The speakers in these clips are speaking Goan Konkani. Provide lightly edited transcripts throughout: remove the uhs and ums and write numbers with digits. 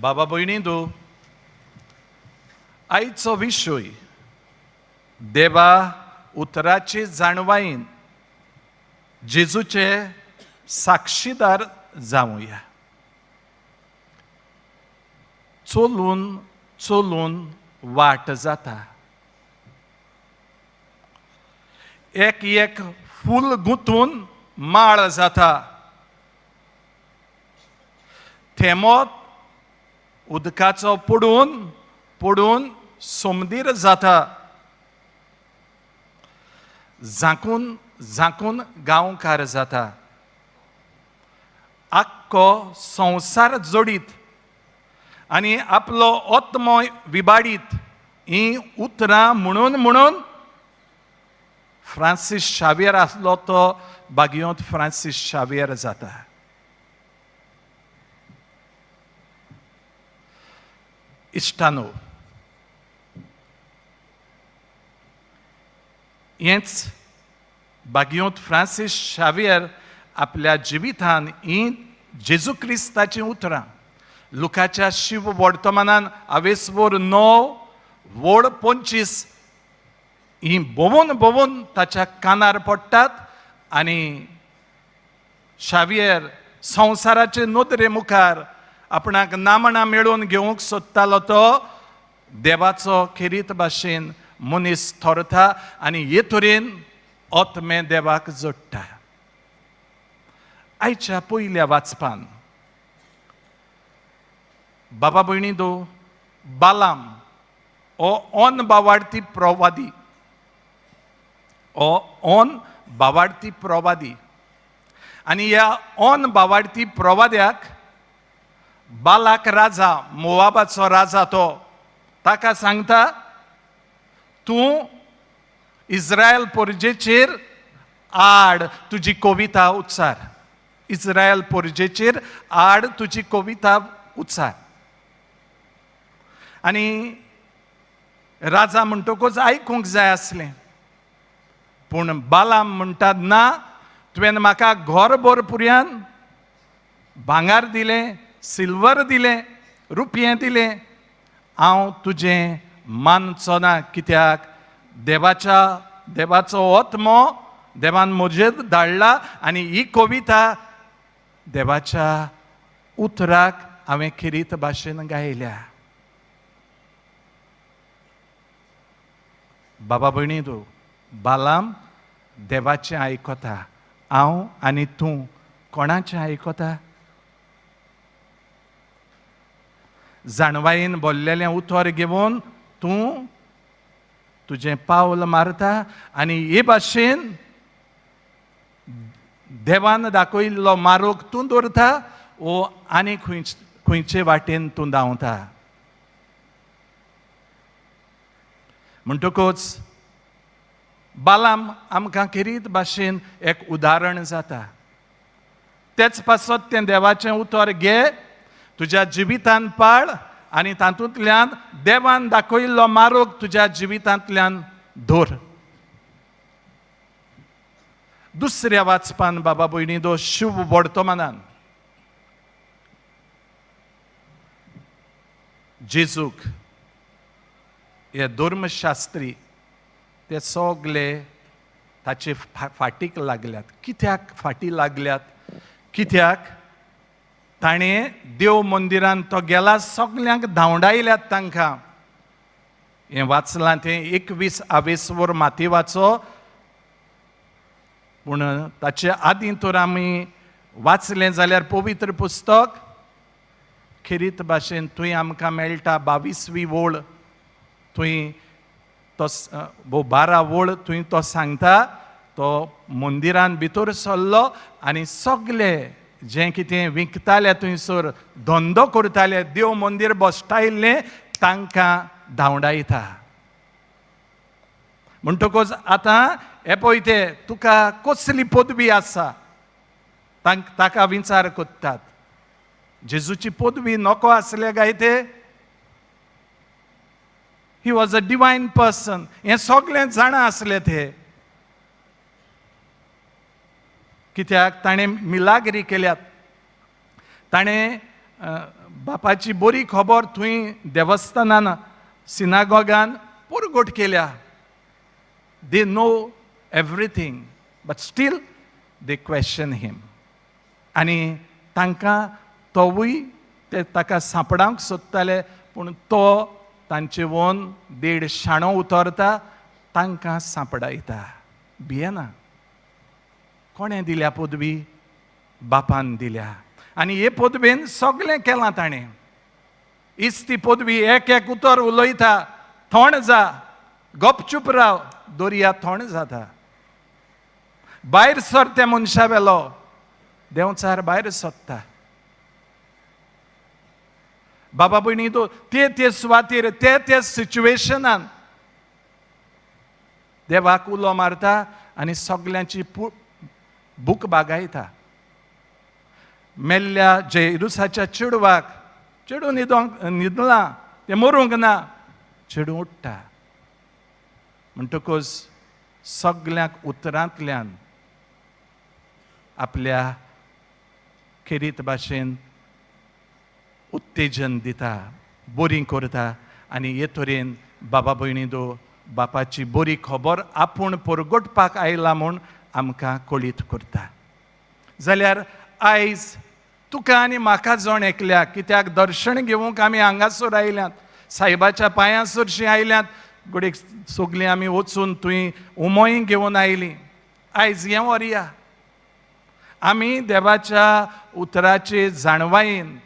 बाबा भयणी दो, आयचो विशय देवा उतराची जाणवायेन जेजूचे साक्षीदार जावया। चलून चलून वाट जाता, एक एक फूल गुंतून माळ जाता, थेमोत उदकाचो पडून पडून सोमदीर जाता, झांकून झांकून गांवकार जाता, आख्खो संवसार जोडीत आनी आपलो आत्मो विबाडीत हीं उतरां म्हणून म्हणून फ्रांसीस शावियर आसलो तो बागियोंत फ्रांसीस शावियर जाता। इश्टानो, हेंच बागियोंत फ्रांसीस शावियर आपल्या जिवितान हीं जेजू क्रिस्ताचीं उतरां लुकाच्या शिव वर्तमानान आवेसवर 9 वळ 25 हीं भोंवून भोंवून ताच्या कानार पडटात आनी शावियर संवसाराचे नदरे मुखार आपणाक नामनां मेळोवन घेवंक सोदतालो तो देवाचो खेरीत भाशेन मनीस थरता आनी हे तरेन आत्मे देवाक जोडटा। आयच्या पयल्या वाचपान बाबा भयणी दो, बालाम हो ऑन बावाडती प्रवादी, हो ऑन बावाडती प्रवादी आनी ह्या ऑन बावाडती प्रवाद्याक बालाक राजा, मोवाबाचो राजा, तो ताका सांगता तूं इस्रायल पोरजेचेर आड तुजी कविता उच्चार, इस्रायल पोरजेचेर आड तुजी कविता उच्चार। आनी राजा म्हणटकूच आयकूंक जाय आसलें, पूण बालाम म्हणटा ना, तुवें म्हाका घरभर पुरयान भांगार दिलें, सिल्वर दिलें, रुपये दिलें, हांव तुजें मानचो ना, कित्याक देवाच्या देवाचो आत्मो देवान म्हजेर धाडला आनी ही कविता देवाच्या उतराक हांवें खेरीत भाशेन गायल्या। बाबा भयणी तूं बालाम देवाचें आयकता, हांव आनी तूं कोणाचें आयकता? जाणवायेन बोल्लेलें उतर घेवन तूं तुजें पावल मारता आनी हे भाशेन देवान दाखयल्लो मारोग तूं दवरता वो आनी खंयचे वाटेन तूं धांवता। म्हणटकूच बालाम आमकां खेरीत भाशेन एक उदाहरण जाता। तेच पासत तें देवाचें उतर घे, तुज्या जिवितान पाळ आनी तातूंतल्यान देवान दाखयल्लो मारोग तुज्या जिवितांतल्यान धर। दुसऱ्या वाचपान बाबा भयणी दो, शिव वर्तमानान जेजूक हे धर्मशास्त्री ते सगले ताचे फाटीक लागल्यात। कित्याक फाटी लागल्यात? कित्याक ताणें देव मंदिरान तो गेला, सगल्यांक धांवडायल्यात तांकां। हें वाचलां तें 21 आवेसवर मातेवाचो, पूण ताचे आदीं तर आमी वाचलें जाल्यार पवित्र पुस्तक खेरीत भाशेन थंय आमकां मेळटा 22वी वळ, थंय तो 12 वळ थंय तो सांगता तो मंदिरान भितर सरलो आनी सगले जें कितें विकताले थंयसर धंदो करताले, देव मंदीर बसटायल्लें तांकां धांवडायता। म्हणटकूच आतां हे पळय ते तुका कसली पदवी आसा ताका विचार करतात। जेजूची पदवी नको आसले काय ते? He was a divine person, हें सगळें जाणा आसले ते, कित्याक ताणें मिलाग्री केल्यात, ताणें बापाची बरी खबर थंय देवस्थानान, सिनागोगान परगट केल्या. They know everything, but still they question him. आनी तांकां तोवूय ते ताका सांपडावंक सोदताले, पूण तो तांचे वन देड शाणो उतरता, तांकां सांपडायता. भियेना. कोणें दिल्या पदवी? बापान दिल्या. आनी हे पदवेन सगळें केलां ताणें. हीच ती पदवी. एक एक उतर उलयता, थोंड जा, गपचूप राव, दर्या थोंड जाता. भायर सर त्या मनशा वेलो, देंवचार भायर सोदता. बाबा भयणी, तो ते ते सुवातेर, ते ते सिच्युएशनान देवाक उलो मारता आनी सगल्यांची भूक बागायता. मेल्ल्या जेरुसाच्या चेडवाक, चेडूं न्हिदोंक न्हिदलां, तें मरूंक ना, चेडूं उठ्ठा. म्हणटकूच सगल्यांक उतरांतल्यान आपल्या खेरीत भाशेन उत्तेजन दिता, बरी करता. आनी हे तरेन, बाबा भयणी दो, बापाची बरी खबर आपूण परगटपाक आयला म्हूण आमकां कळीत करता. जाल्यार आयज तुका आनी म्हाका जण एकल्याक, कित्याक दर्शन घेवंक आमी हांगासर आयल्यात, सायबाच्या पांयां सरशीं आयल्यात, घडयेक सगलीं आमी वचून थंय उमोय घेवन आयलीं. आयज हें व्हरया, आमी देवाच्या उतराचे जाणवायेन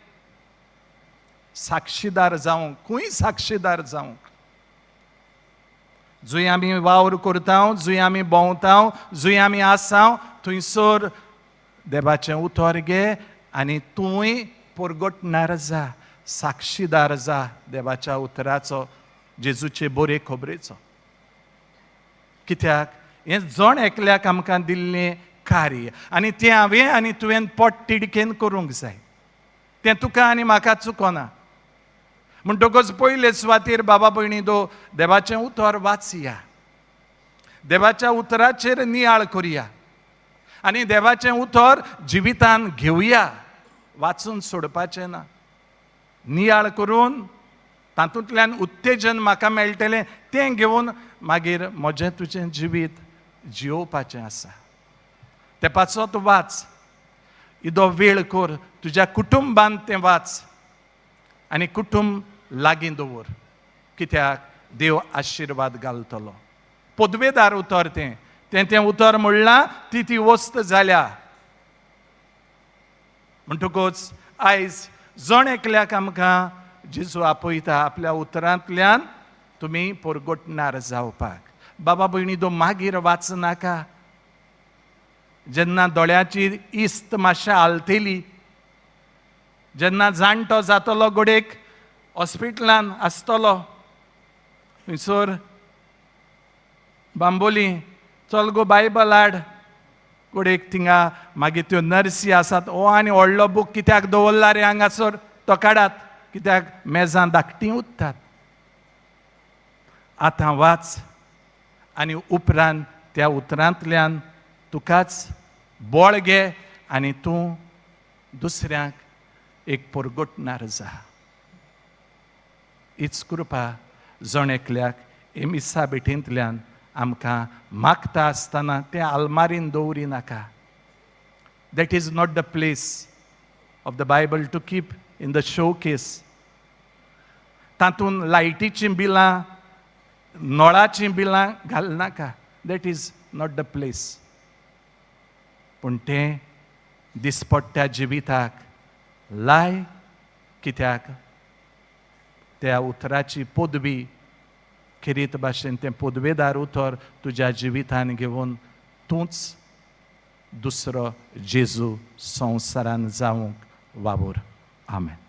साक्षीदार जावंक, खंय साक्षीदार जावंक, जंय आमी वावर करता, जंय आमी भोंवता, जंय आमी आसा, थंयसर देवाचें उतर घे आनी तूंय परगटणार जा, साक्षीदार जा देवाच्या उतराचो, जेजूचे बरे खबरेचो. कित्याक हें जण एकल्याक आमकां दिल्लें कार्य आनी तें हांवें आनी तुवें पोट तिडकेन करूंक जाय. तें तुका आनी म्हाका चुकोना. म्हणटकच पयले सुवातेर, बाबा भयणी दो, देवाचें उतर वाचया, देवाच्या उतराचेर नियाळ करुया आनी देवाचें उतर जिवितान घेवया. वाचून सोडपाचें ना, नियाळ करून तातूंतल्यान उत्तेजन म्हाका मेळटलें, तें घेवन मागीर म्हजें तुजें जिवीत जियोवपाचें आसा. तें पासत वाच, इदो वेळ कर, तुज्या कुटुंबान तें वाच आनी कुटुंब लागीं दवर, कित्याक देव आशिर्वाद घालतलो. पदवेदार उतर तें, तें तें उतर म्हणलां, ती ती वस्त जाल्या. म्हणटकूच आयज जण एकल्याक आमकां जेजू आपयता आपल्या उतरांतल्यान तुमी परगटणार जावपाक. बाबा भयणी दो, मागीर वाचनाका, जेन्ना दोळ्याची इस्त मातशें हालतली, जेन्ना जाणटो जातलो, घडयेक हॉस्पिटलान आसतलो, थंयसर बांबोली चल गो बायबल हाड. घडयेक थिंगा मागीर त्यो नर्सी आसात, हो आनी व्हडलो बूक कित्याक दवरला रे हांगासर, तो काडात, कित्याक मेजां धाकटीं उत्तात. आतां वाच आनी उपरांत त्या उतरांतल्यान तुकाच बळ घे आनी तूं दुसऱ्यांक एक परगटणार जा. हीच कृपा जण एकल्याक हे मिसा भेटींतल्यान आमकां मागता आसतना तें आलमारीन दवरी नाका. That is not the place of the Bible to keep in the show case. तातूंत लायटीचीं बिलां, नळाचीं बिलां घालनाका. That is not the place. पूण तें दिसपट्ट्या जिविताक लाय, कित्याक त्या उतराची पदवी खेरीत भाशेन तें पदवेदार उतर तुज्या जिवितान घेवन तूंच दुसरो जेजू संवसारान जावंक वावर. आमेन.